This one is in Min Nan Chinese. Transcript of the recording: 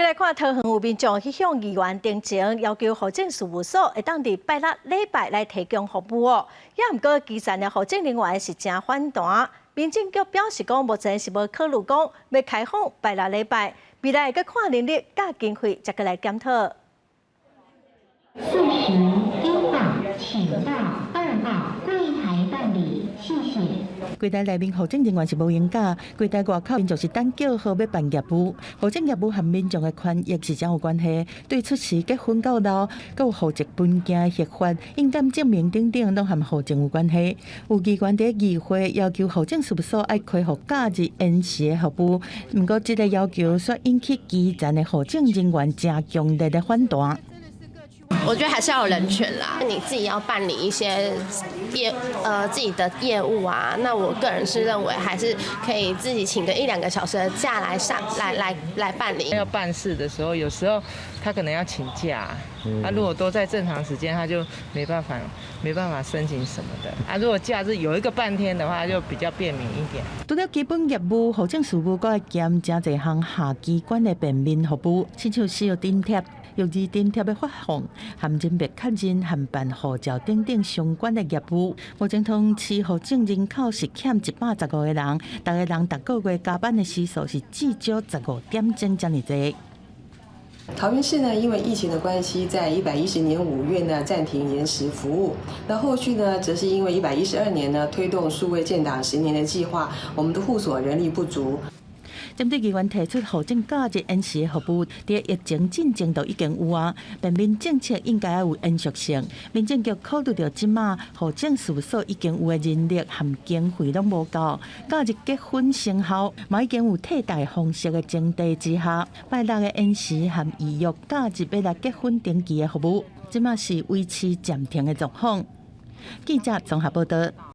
來看桃園有民眾去向議員陳情，要求戶政事務所會當佇拜六禮拜來提供服務哦。也毋過基層的戶政人員是誠反彈，民政局表示講，目前是無考慮講欲開放拜六禮拜，未來會閣看人力佮經費，才閣來檢討。41號，請到2號櫃台辦理，謝謝。櫃台內面戶政人員是無閒假，櫃台外口民眾是等叫號欲辦業務。戶政業務和民眾的權益是誠有關係，對出世、結婚到老，閣有戶籍文件核發、印鑑證明等等，攏和戶政有關係。有議員佇議會要求戶政事務所愛開放假日延時的服務，毋過這个要求煞引起基層的戶政人員誠強烈的反彈。我覺得還是要有人權啦，你自己要辦理一些自己的業務啊，那我個人是認為還是可以自己請個一兩個小時的假來上來來來辦理。要辦事的時候，有時候他可能要請假，啊，如果都在正常時間，他就沒辦法申請什麼的。啊，如果假日有一個半天的話，就比較便民一點。除了基本業務，戶政事務閣愛兼誠濟項下機關的便民服務，親像生育津貼、育兒津貼的發放、和人別確認和辦護照等等相關的業務。目前桃園市戶政人口是欠115個人，逐个人逐個月加班的時數是至少15點鐘遮爾濟。桃園市呢，因為疫情的關係，在110年5月呢暫停延時服務。那後續呢，則是因為112年呢推動數位建檔10年的計劃，我們的戶所人力不足。針對議員提出戶政假日延時服務，佇疫情進前就已經有啊，便民政策應該有延續性。民政局考慮著這馬戶政事務所已經有的人力和經費攏無夠，假日結婚生效，嘛已經有替代方式的前提之下，拜六的延時和預約假日欲來結婚登記的服務，這馬是維持暫停的狀況。記者綜合報道。